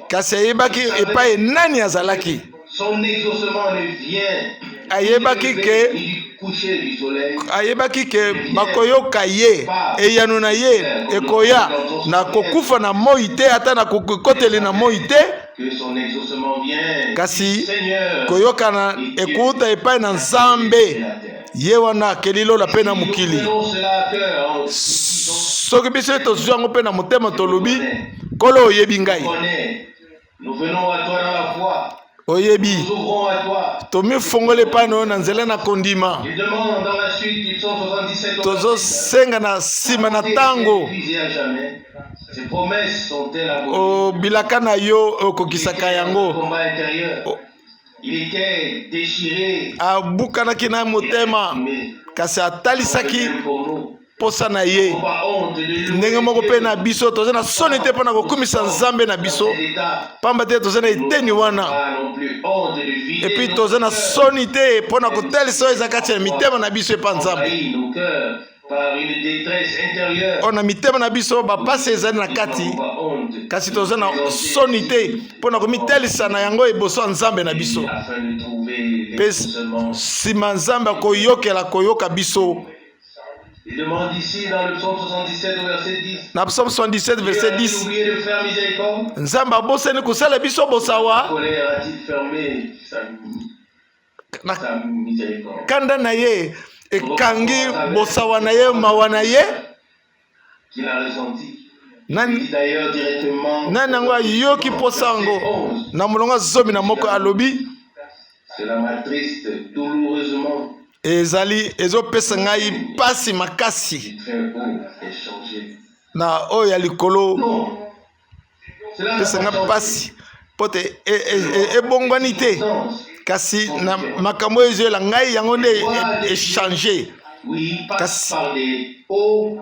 kasi ayebaki epai nani azalaki. Ayebaki ke bakoyoka ye, eyano na ye ekoya na kokufa na moi te, ata na kokoteli na moi te, kasi koyokana ekouta epai na Nzambe, ye wana akeli lola mpe na mokili. Soki biso tozwi yango mpe na motema, tolobi: "Nkolo, oyebi ngai, oyebi, tomifongoli epai na yo na nzela na kondima." Tozosenga na nsima na ntango.
Ses promesses sont-elles abolies?
O, bilaka na yo okokisaka yango.
Combat intérieur.
O-
Il était déchiré.
Abukanaki na motema,
Mais
kasi atalisaki
pour nous.
posa na ye.
Pas honte de louer
Ndenge moko
Dieu
mpe na biso toza na soni te mpo na kokumisa Nzambe na biso,
dans cet état.
pamba te toza na eteni wana.
Pas non plus honte de vider
Et puis
nos
toza na
cœurs,
soni te mpo na kotalisa oyo eza kati ya mitema na biso epa Nzambe.
envahir nos cœurs par une détresse intérieure.
Oyo na mitema na biso bapasi ezali na kati,
Nous n'avons pas honte
kasi
de
toza na
présenter
soni te mpo na komitalisa na yango eboso ya Nzambe na biso.
afin de trouver les
Mpe
semences.
nsima Nzambe akoyokela koyoka biso.
Il demande ici dans le psaume 77 au verset 10.
Na psaume 77 verset
Dieu a-t-il
10,
oublié de faire miséricorde?
Nzambe abosani kosala biso bosawa?
Colère a-t-il fermé sa,
Na
sa miséricorde?
kanda na ye ekangi bosawa na ye, mawa na ye?
Qu'il a ressenti. Il
Nani
dit d'ailleurs directement.
nani yango ayoki mposa yango?
Verset 11.
Na molongo ya 11 alobi:
Cela m'attriste douloureusement.
Ezali ezopesa ngai mpasi makasi.
Du très haut est changé.
Na oyo ya likolo
Non. Cela n'a
pesa
pas
nga
changé.
mpasi mpo te e- e- e- ebongwani te,
Circonstances.
kasi na makambo oyo ezoyela ngai yango nde echange.
Oui, il passe
Kasi-
par des hauts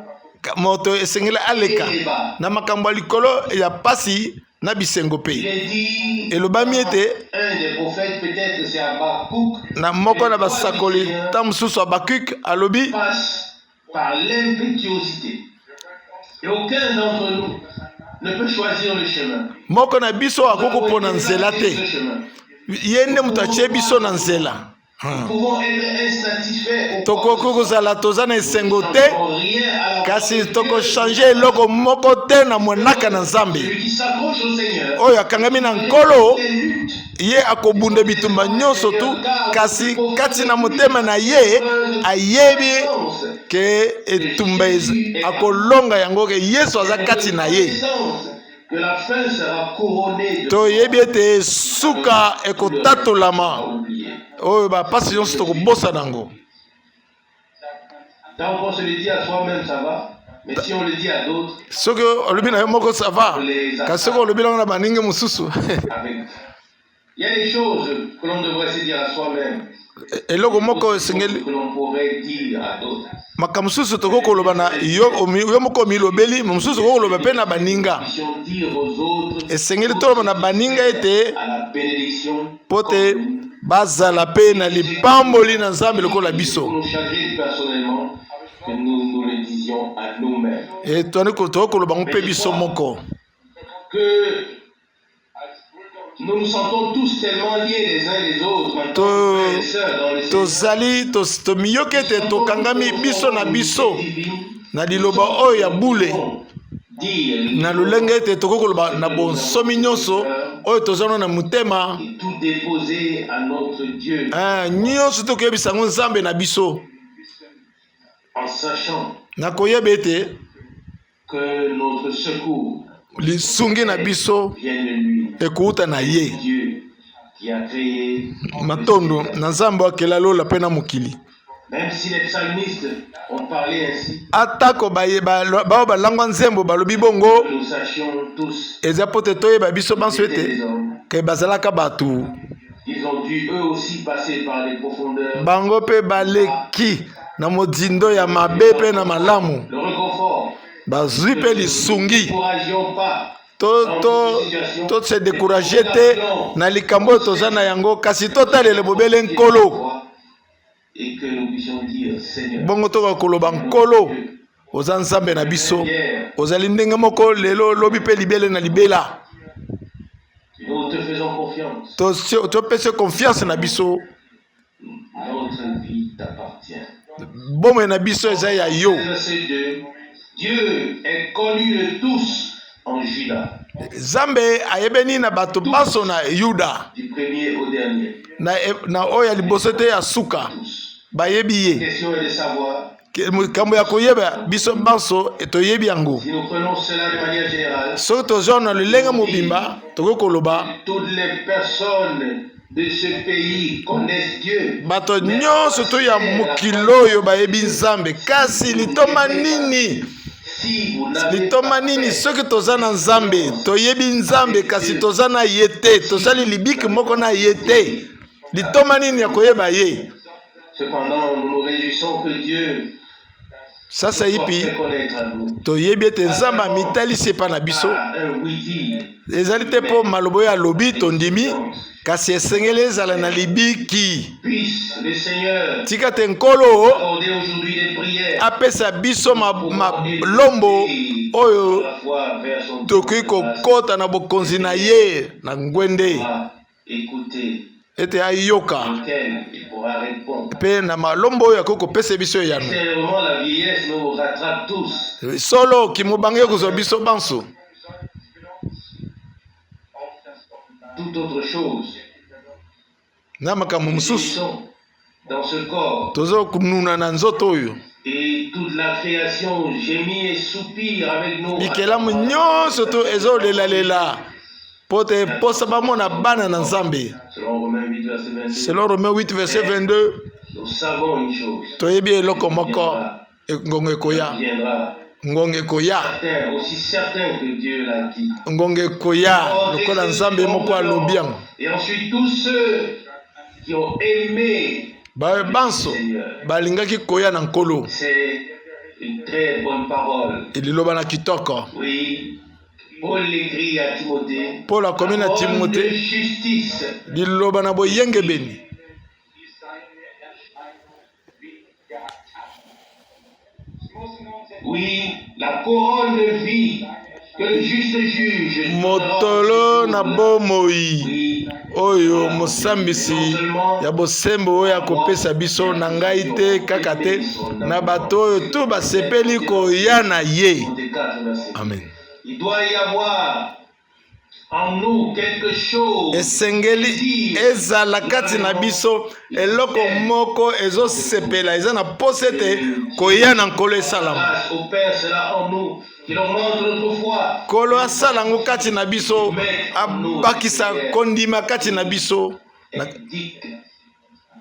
Moto esengeli aleka
et des bas.
na makambo ya likolo ya pasi na bisengo
Il
mpe.
est dit
Elobami ete
un des prophètes, peut-être c'est Habakkuk,
na moko na basakoli, ta mosusu Abakuk, alobi:
passe par l'impétuosité. Et aucun d'entre nous ne peut choisir le chemin.
Moko na biso akoki kopona nzela
Ce
te,
chemin.
ye nde moto atie biso na nzela.
Nous pouvons être insatisfaits au
Tokoki kozala toza na esengo te,
rien à la
kasi
voix de Dieu.
tokochange eloko moko te na monaka na Nzambe.
Celui qui s'accroche au Seigneur,
Oyo akangami na Nkolo,
les luttes,
ye akobunda bitumba nyonso tu, kasi kati na motema na ye ayebi ke etumba akolonga yango, ke Yesu aza kati na ye.
connaissance que la fin sera couronnée de
Toyebi ete suka ekotatolama,
à oublier.
oyo bapasi nyonso tokobosana yango.
Tant qu'on se le dit à soi-même, ça va. Mais si on le dit à d'autres,
Soki olobi na yo moko, ça va, kasi soki olobi nango na baningi mosusu.
avec. Il y a des choses que l'on devrait se dire à soi-même,
Eloko moko esengeli
que l'on pourrait dire à d'autres.
makambo mosusu tokoki koloba na yo, yo moko omilobeli, mosusu okoki koloba mpe na baninga.
Nous puissions dire aux autres
Esengeli toloba na baninga ete
à la bénédiction
mpo te bazala mpe na lipamboli na Nzambe lokola
qui
biso.
nous chagrine personnellement, que nous nous le disions à nous-mêmes.
E, tokoki koloba ngo mpe biso moko.
Que nous nous sentons tous tellement liés les uns les autres, en tant
To-
que frères et sœurs dans le Seigneur.
Tozali tomiyoki ete tokangami biso na biso na liloba oyo ya bule,
Dire
na lolenge ete tokoki koloba na bonsomi nyonso oyo toza na motema.
et tout déposer à notre Dieu
Ah, nyonso tokoyebisa yango Nzambe na biso,
en sachant
na koyeba ete
que notre secours
lisungi na biso
vient de lui,
ekouta na ye.
Dieu qui a créé.
Matondo na Nzambe akela lola mpe na mokili.
Même si les psalmistes ont parlé ainsi,
Atako bao balangwa nzembo balobi bongo,
que nous sachions tous
eza po te toyeba biso banso
qu'ils étaient
ete
des hommes.
ke bazalaka bato.
Ils ont dû eux aussi passer par les profondeurs,
Bango mpe baleki na mozindo ya mabe mpe na malamu.
le réconfort.
Bazwi mpe lisungi.
Ne décourageons pas
To to to se décourage te na likambo oyo toza na yango, kasi totalele bobele Nkolo.
Et que nous puissions dire, Seigneur,
Bongo tokoka koloba: Nkolo, oza Nzambe na biso, ozali ndenge moko lelo, lobi mpe libele na libela.
nous te faisons confiance.
Topesi confiance na biso.
Notre vie t'appartient.
Bomoi na biso eza ya yo.
Verset 2. Dieu est connu de tous en Juda,
Nzambe ayebeni na bato banso na Yuda,
du premier au dernier.
na oyo ya liboso te ya suka.
Tous.
Bayebi
La
ye.
question est de savoir
Likambo ya koyeba, biso banso toyebi yango.
si nous prenons cela de manière générale,
Soki tozwa na lolenge mobimba, tokoki koloba
toutes les personnes de ce pays connaissent Dieu.
bato nyonso to ya mokili oyo bayebi Nzambe, kasi litomba nini
Si vous
Litomba nini soki toza na Nzambe, toyebi Nzambe kasi toza na ye te, tosali libiki moko na ye te? Litomba nini ya koyeba ye? Sasaipi toyebi ete Nzambe amitalisi epai na biso. Ezali te mpo maloba oyo alobi tondimi, kasi esengeli ezala na libiki. Tika te Nkolo apesa biso malombo oyo tokoki kokota na bokonzi na ye na ngwende, ete ayoka mpe na malombo oyo akoki kopesa biso eyano. Solo kimobange ekozwa biso banso. Na makambo mosusu tozokununa na nzoto oyo, bikelamu nyonso to ezolelalela mpo te mposa bamona bana na Nzambe. Selon Romain 8 verset 22, toyebi eloko moko: ngonga ekoya, ngonga ekoya, ngonga ekoya, lokola Nzambe moko alobi yango. Baye banso balingaki koya na Nkolo, liloba na kitoko. Paul akomi na Timote liloba na boyengebeni.
Oui, la couronne de vie que le juste juge
motolo na bomoi oyo mosambisi ya bosembo oyo akopesa biso, na ngai te kaka te, na bato oyo tu basepeli koya na ye. Amen.
Il doit y avoir en nous quelque chose.
Esengeli ezala kati na biso eloko moko ezosepela, eza na posa ete koya na Nkolo esalama. Nkolo asala yango kati na biso, abakisa kondima kati na biso.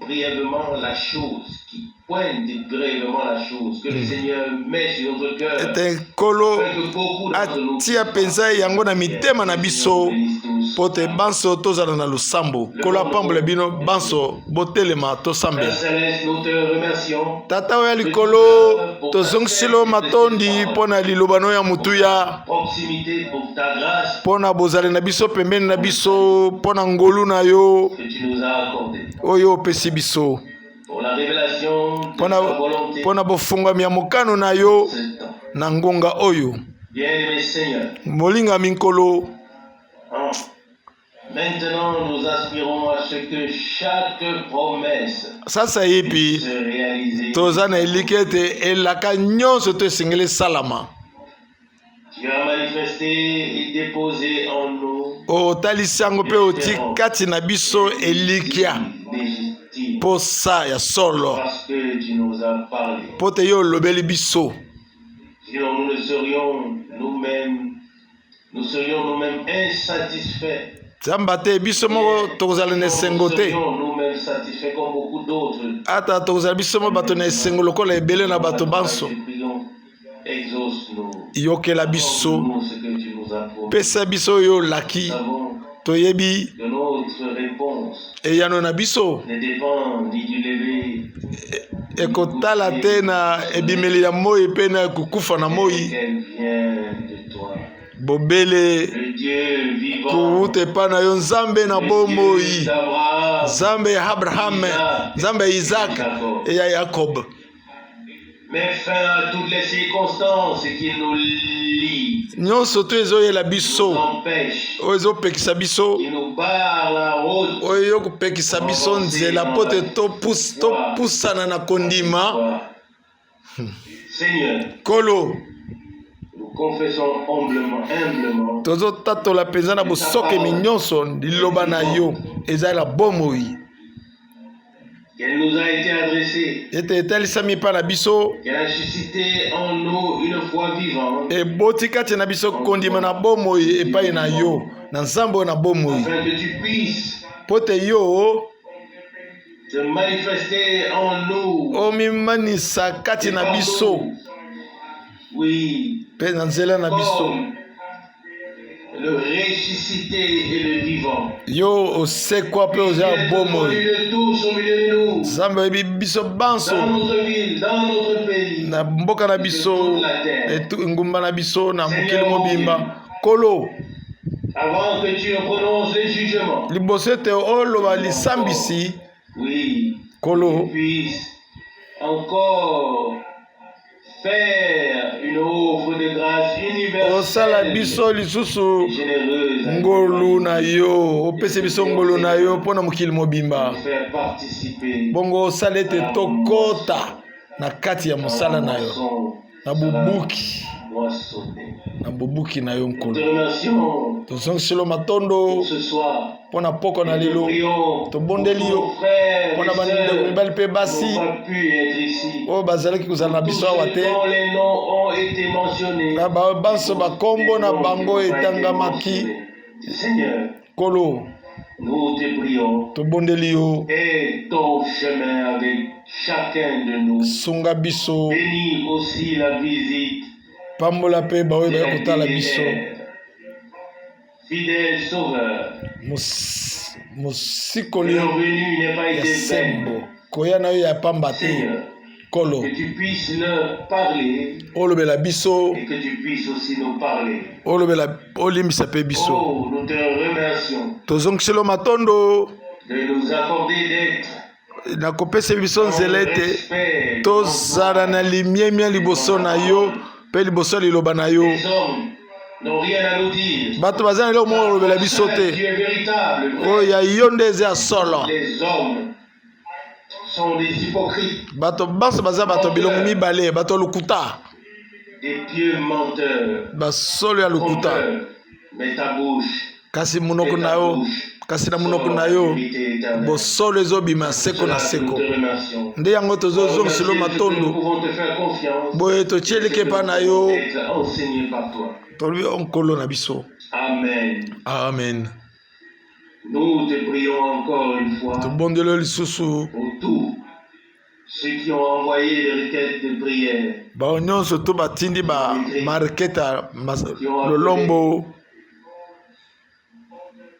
Brièvement la chose, qui pointe brièvement la chose que le Seigneur met sur notre cœur.
Ete Nkolo atia mpenza yango na mitema na biso mpo te banso tozala na losambo. Nkolo apambola bino banso. Botelema, tosambela. Tata oyo ya likolo, tozongisilo matondi mpo na liloba no ya motuya, mpo na bozali na biso pembeni na biso, mpo na ngolu na yo oyo opesi biso, mpo na bofungwami ya mokano na yo na ngonga oyo. Molingami Nkolo,
Maintenant, nous aspirons à ce que chaque promesse
sasa yepi
se réalise.
Toza na elikya ete elaka nyonso to esengeli esalama.
Tu as manifesté et déposé en nous
Otalisi yango mpe oti kati na biso elikya,
légitime
posa ya solo,
parce que tu nous as parlé.
Mpo te yo olobeli biso.
Sinon, nous ne serions nous-mêmes, nous serions nous-mêmes insatisfaits.
Zamba te biso moko tokozala na esengo
Nous
te.
serions nous-mêmes satisfaits comme beaucoup d'autres.
Ata tokozala biso moko bato na esengo lokola ebele na bato banso.
Nous prions, exauce-nous.
Yokela biso.
Accorde-nous ce que tu nous as promis.
Pesa biso oyo olaki.
Nous savons
Toyebi
que notre réponse
eyano na biso
ne dépend ni du lever
ekotala te na ebimeli ya moi mpe na kokufa na moi,
qu'elle vient de toi.
Bobele
Le Dieu vivant,
kowuta epai na yo, Nzambe na
le
bomoi,
Dieu d'Abraham,
Nzambe ya Abraham, Nzambe ya Isaac e ya Yakob,
met fin à toutes les circonstances qui nous lient,
nyonso to ezoyela biso,
nous empêchent,
oyo ezopekisa biso,
qui nous barrent la route.
Oyo eyokopekisa biso nzela mpo te topusana na kondima.
Toi. Seigneur,
Nkolo,
nous confessons humblement, humblement
tozotatola mpenza na bosokemi nyonso, liloba na yo eza na bomoi,
qu'elle nous a été adressée,
ete etalisami epai na biso,
qu'elle a suscité en nous une foi vivante,
eboti kati na biso kondima na bomoi epai na yo, na Nzambe oyo na bomoi,
afin que tu puisses
mpo te yo
te manifester en nous
omimanisa kati na biso
Oui.
Mpe na nzela na biso.
Le ressuscité et le vivant.
Yo osekwa mpe oza ya bomoi. Nzambe oyebi biso banso na mboka na biso, engumba na biso, na mokili mobimba. Nkolo, liboso ete oloba lisambisi, Nkolo, osala biso lisusu ngolu na yo, opesi biso ngolu na yo mpo na mokili mobimba, bongo osala ete tokota na kati ya mosala na yo na bobuki na bobuki na yo Nkolo. Tozongiselo matondo mpo na poko na lelo. Tobondeli yo mpo na bandeko mibali mpe basi oyo bazalaki kozala na biso awa te, na banso bakombo na bango etangamaki. Nkolo, tobondeli yo, sunga biso, pambola mpe baoyo baye kotala biso. Mosikoli ya sembo, koya na yo ya pamba te. Nkolo, olobela biso, olobela, olimbisa mpe biso.
Oh,
Tozongiselo matondo na kopesa biso nzela ete tozala na limemia liboso na yo mpe liboso ya liloba na yo. Bato baza na eloko moko kolobela biso te, oyo ya yo nde eza ya solo. Bato banso baza bato bilongi mibale, bato ya lokuta, basolo ya lokuta. Kasi monoko na yo, kasi na monoko na yo bosolo ezobima seko na seko. Nde yango tozozongiselo matondo boye, totieliki epai na yo, tolobi o Nkolo na biso.
Amen,
amen.
Nous te prions encore une fois
Tobondeli yo lisusu
pour tous ceux qui ont envoyé des requêtes de prière,
bao nyonso to batindi ba marketa lolombo.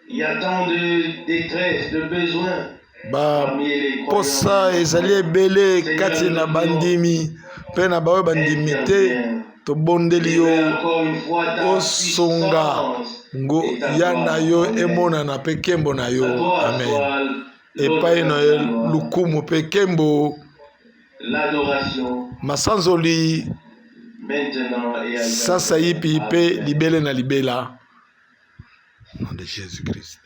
Il y a tant de détresse, de besoins
Baposa ezali ebele kati na bandimi mpe na baoyo bandimi te. Tobondeli yo osunga, nguya na yo emonana mpe nkembo na yo. Amen. Epai na yo lukumu mpe nkembo, masanzoli, sasa yipi mpe libele na libela. Nom de Jésus Christ.